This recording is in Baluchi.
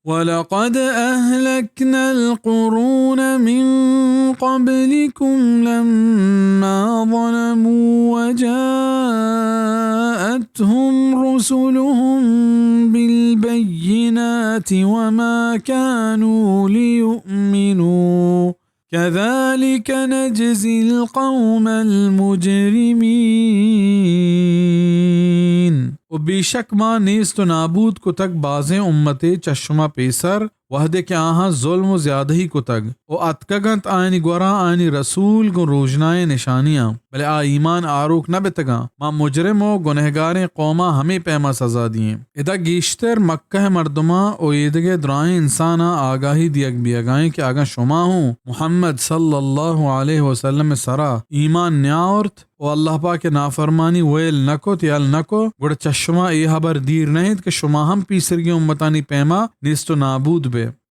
ولقد أهلكنا القرون من قبلكم لما ظلموا وجاءتهم رسلهم بالبينات وما كانوا ليؤمنوا كذلك نجزي القوم المجرمين۔ و بیشک ما نیست و نابود کتگ بازیں امتے چہ شما پیسر، وہدے کہ آہاں ظلم و زیادہی کتگ و اتکگ انت آیانی گورا آیانی رسول گوں روژنائیں نشانیاں، بلے آ ایمان آروک نہ بتگاں۔ ما مجرم و گنہگاریں قوماں ہمے پیما سزا دییں۔ ادا گیشتر مکہ ءِ مردماں و ایدگہ درائیں انساناں آگاہی دیگ بیگا ایں کہ اگاں شما ہوں محمد صلی اللہ علیہ وسلم ءِ سرا ایمان نیاورت و اللہ پاک ءِ نافرمانی ویل نہ کت، یل نہ کت، گڑا چہ شما اے ہبر دیر نہ انت کہ شما ہم پیسرگیں امتانی پیما نیست و نابود بئے۔